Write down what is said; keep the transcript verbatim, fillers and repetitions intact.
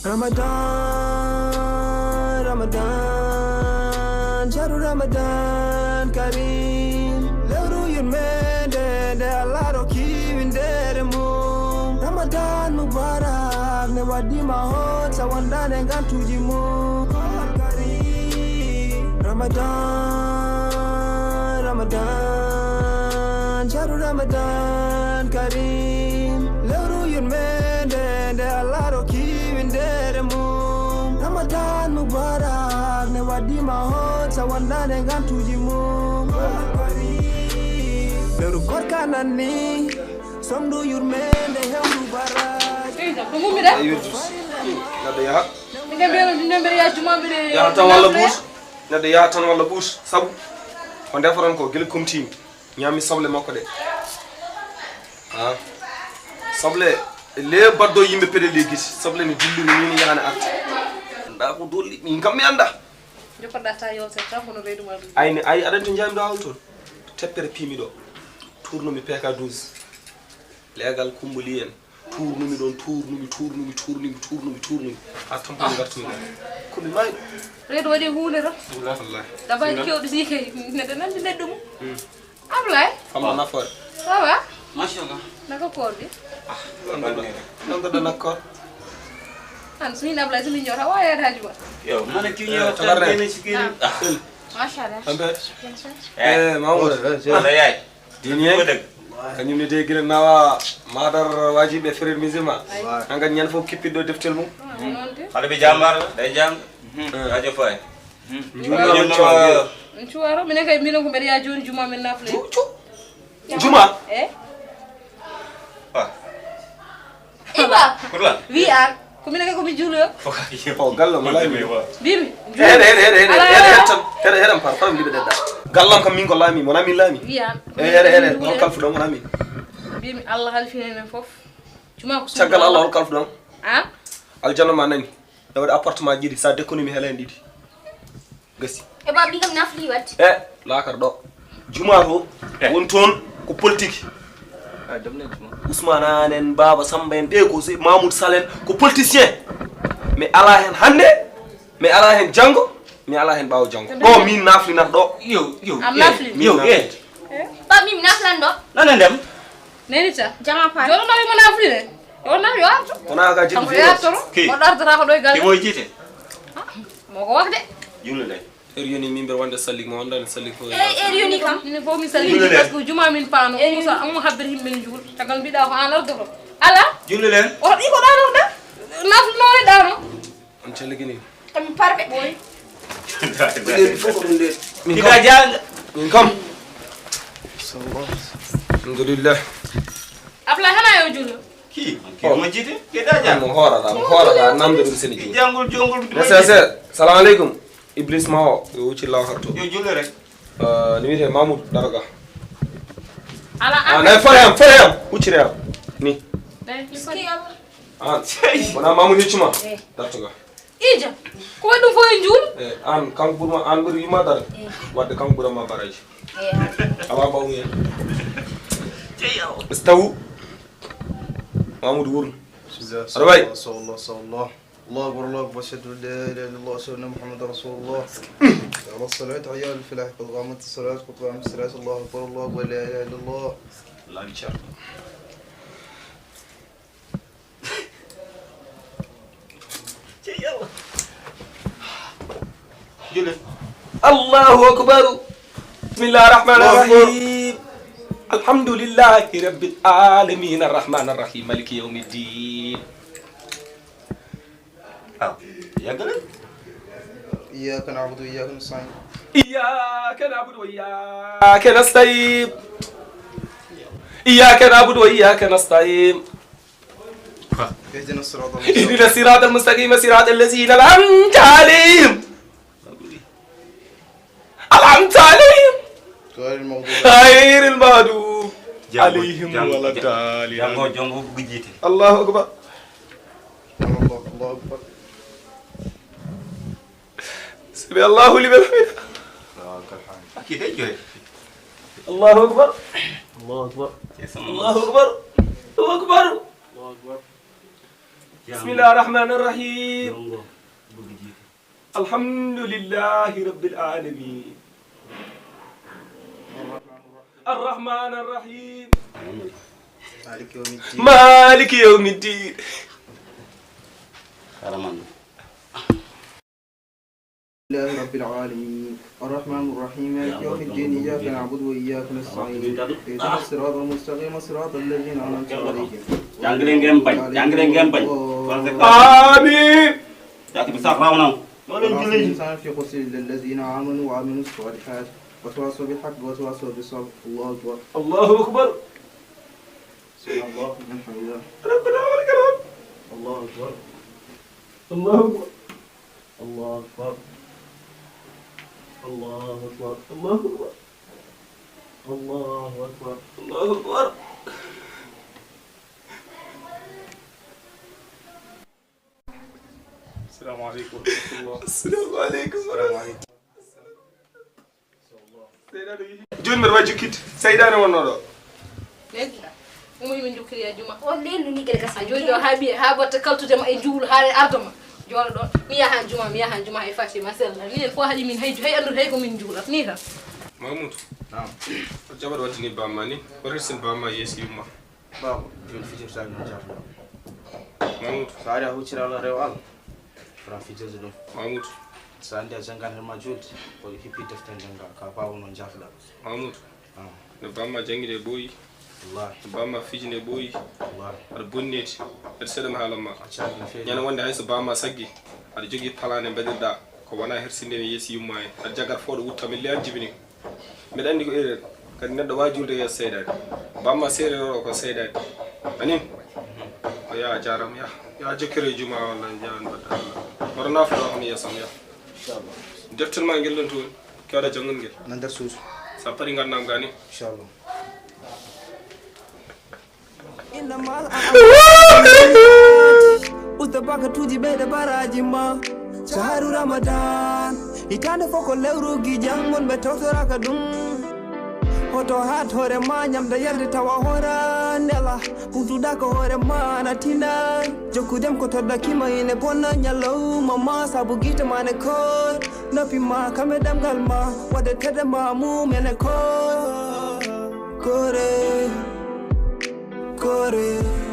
Ramadan, Ramadan, shahru Ramadan Kareem. Lewru yurmeende nde Allah rokki winndere mum. Ramadan Mubarak, nde waɗɗii ma hoot sa wondaani e ngantuuji mum. Ramadan, Ramadan, shahru Ramadan Kareem. Lewru yurmeende nde Allah rokki winndere mum. Ramadan Mubarak, nde waɗɗii ma hoot sa wondaani e ngantuuji mum. Lewru koorka nanni, soɓndu yurmeende, heewndu baraaji. Seydi, ko ngummiɗaa? Ay, wirtus. Neɗɗo yaha. Min kam mbiyanoo ɗum, mbiɗa yaha juma, mbiɗa yaha tan walla buus. Neɗɗo yaha tan walla buus. Sabu ko ndefaton ko gila kumtiimi. Ñaami soble makko ɗe. Ah. Soble le baddo yimɓe peɗe le giti. Soble ne dilliri ni, ni yahani arti. Nda ko dolli, min kam mi anda. Jokoɗa ta yewtere tan kono reedu ma ɗum. Ay, ni, ay, aɗa anndi to njahmi ɗo hawto. Teppere piimi ɗo. Tournumi P K douze. Leegal Kumbuli en. Tuurnumi ɗon, tuurnumi, tuurnumi, tuurnumi, tuurnumi, tuurnumi. Haa tamponi ngartumi ɗon. Ko mi maayɗo. Reedu waɗi huunde tan. Wallahi. Dabaaji kewɗi si kay, neɗɗo nandi neɗɗo mum. Hmm. Ablaye. Famma nafoore. Ça va? Machallah. Naka koor gi? Ah, nanguɗo naka koor. An, so min Ablaye, so min ñoota, wa yaade haaju ma. Yo, mana ki ñoota, tabarre. Bene si kiri. Ah. Machallah. Tambe. Bien sûr. Eh, Mamour. Wala yaay. Dini en, kañum ne de gila nawa madar wajiɓe frère musulman. Ay. Hangan ñande fof kippitɗo deftel mum. Ah, ko noon de. Xale bi jàmbaar la, day jàng. Hmm. Rajo Faye. Hmm. Njuuma. Njuuma. En cuwaro, minen kay mbiɗon ko mbeɗa yaha jooni juma min nafle. Ju-, ju-, juma? Eh? Ah. Iba. Pour lan? Wi an. Ko minen kay ko mi juuloyo. O gallo mo laami. Bimi. Heɗe, heɗe, heɗe, heɗe, heɗe, heɗe tan, heɗe, heɗe, par, par, mbiɗa ɗedda. Gallam kam min ko laami, mo laami laami. Wi an. Eh, heɗe, heɗe, hol kalfuɗon mo laami. Bimi Allah halfini men fof. Juma ko caggal Allah, hol kalfuɗon? Ah? Aljanna ma nani. E waɗi appartement ɗiɗi, sa déconomi hela hen ɗiɗi. Gasi. E baba, ɗi kam nafli waɗde. E, laakar ɗo. Juma to, eh, won toon ko politique. Ah, dem leen juma. Ousmane Anne en, Baba Samba en, ɓe ko se-, Mamoudou Sall en, ko politicien. Mi ala hen hannde, mi ala hen janngo, mi ala hen ɓaawo janngo. Ɗo min naflinat ɗo. Yo, yo, a nafli? Yo, eh. Ba, min naflan ɗo. Nana ndem. Nenita. Jama pa. Joɗo nawi mo nafli de. Yo nafli, yo artu. Wona ka jiɗi. Kanko yo artoro. Ki? O ɗartata ko ɗo e galle. Ki moy jiite? Ah, mo ko wax de. Julle lay. Heure yoni min mbeɗa wonde sallik mo, wonde sallik ko. Eyyi, heure yoni kam. Minen fof min sallitii. Julle lay. Parce que juma min paano. Eyyi. Musa, amu habbir himɓe ne juul. Tagal mbiɗa ko an ardoto. Ala? Julle leen. O ɗi ko ɗano da? Nafli no ɗano. On calligini. Kam parɓe. Ɓoy. Ɗen fof ko ɗum ɗen. Min kam. Ida janga. Min kam. Alhamdulillah. Abla hana yo jullo. Ki, ki mo jiite, ki da janga. Mo horata, mo horata, namde ɗum seni ki. Jangol jongol. Salamu aleykum. Iblis ma o, yo wucci law harto. Yo julle rek. Ah, ni wiyete Mamoudou Daroga. Ala, ah, nay fore am, fore am, wuccire am. Ni. Nay, ki fore. An, wona Mamoudou Hiccuma? Eh. Dartoga. Ija, ko waɗi ɗum fof e njuul? Eh, an, kanko ɓurma, an ɓuri yumma dara. Eh. Wadde kanko ɓurama baraji. Eh. Awa mbaw mumen. So tawu, Mamoudou wurno. Bismillah, aɗa wawi? Sallallahu, sallallahu, sallallahu. Allahu akbar, Allahu akbar, ashhadu an la ilaha illallah, ashhadu anna Muhammadan rasulullah. Hayya ala salat, hayya ala falah, qad qamatis salat, qad qamatis salat, Allahu akbar, Allahu akbar, la ilaha illallah. Laabi ceerno. Cey Allah. Julle. Allahu akbar. Bismillahir rahmanir rahim. Alhamdulillahi rabbil alamin, arrahmanir rahim, maliki yawmiddin. Ah, yàggal. إياك نعبد وإياك نستعين. إياك نعبد وإياك نستعين. إياك نعبد وإياك نستعين. اهدنا الصراط المستقيم. اهدنا الصراط المستقيم، صراط الذين أنعمت عليهم. أنعمت عليهم. غير المغضوب. غير المغضوب عليهم ولا الضالين. Janngo, janngo ko jiite. Allahu akbar. Allahu akbar. سمع الله لمن حمده. Allahu akbar. Allahu akbar. Allahu akbar. Allahu akbar. Allahu akbar. بسم الله الرحمن الرحيم. الحمد لله رب العالمين. الرحمن الرحيم. مالك يوم الدين. لله رب العالمين. الرحمن الرحيم. مالك يوم الدين. إياك نعبد وإياك نستعين. اهدنا الصراط المستقيم. صراط الذين أنعمت عليهم. Jangre ngeen bañ, jangre ngeen bañ. آمين. Jàkk bi sax raw na. ولا الإنسان في خسر إلا الذين آمنوا وعملوا الصالحات وتواصوا بالحق وتواصوا بالصبر. الله أكبر. الله أكبر. سبحان الله. الحمد لله. ربنا ولك الحمد. الله أكبر. الله أكبر. الله أكبر. الله أكبر. الله أكبر. الله أكبر. الله أكبر. السلام عليكم ورحمة الله. السلام عليكم ورحمة الله. Jooni mbeɗa wawi jokkitte. Seyɗaane wonnoo ɗo. Lelɗa. Ummi min jokkiri e juma. O lellu ni gele gasa. A jooɗi ɗo haa ɓiye, haa batte kaltude ma e njuulu, haa e ardo ma. Jooɗo ɗo. Mi yaha juma, mi yaha juma e Fatima sella. Minen fof haɗi min hay, hay anndude hay ko min njuulat. Ni tan. Mahmoud. Naam. Ko jaɓaɗo waɗde ni bamma ni? Ko resen bamma yeeso yumma. Baaba, jooni fijirtaake no jaafla. Mahmoud. So ari a huccira Allah rew Allah. Fota fijirde ɗum. Mahmoud. So anndi a janngan hema juulde, ko hippi defte njannga, ka baaba noon jaafla. Mahmoud. Ah. No bamma janngi nde ɓooyi. Wallahi. No bamma fiji nde ɓooyi. Wallahi. Aɗa bonni neti. Aɗa seeɗa mi haalan ma. A calli no feewi. Ñande wonde hay so bamma saggi, aɗa jogii palaane mbaɗirɗa ko wona hersinde mi yeeso yumma en. Aɗa jaggat fooɗo wutta mi liyan jibini. Mbeɗa anndi ko erreur. Kadi neɗɗo waawi juulde yeeso seyɗaani. Bamma seereer o ko seyɗaani. Ani? O yaa jaaraama, yaa. Yaa jokkere e juma walla yaa mbaɗa. Mboɗo naafo ɗo kam yeeso am, yaa. Inchallah. Deftel ma ngel ɗon toon. Kewɗa janngol ngel. Na nder suudu. Sa pari nganndaam gani. Inchallah. Inna mal a- Usta bakatuuji ɓeyde baraaji ma. Shahru Ramadan, hitaande fof ko lewru gijam, mon ɓe tawtoraaka ɗum. Hoto haat hoore ma, ñamda yarde tawa hoora nela. Huutuɗa ko hoore ma, na tina. Jokkudem ko toɗɗa kima ine bonna ñalawma ma, sabu gite ma ne koor. Noppi ma, kame ɗemngal ma, waɗde teɗe ma mum ene koor. Koore, koore.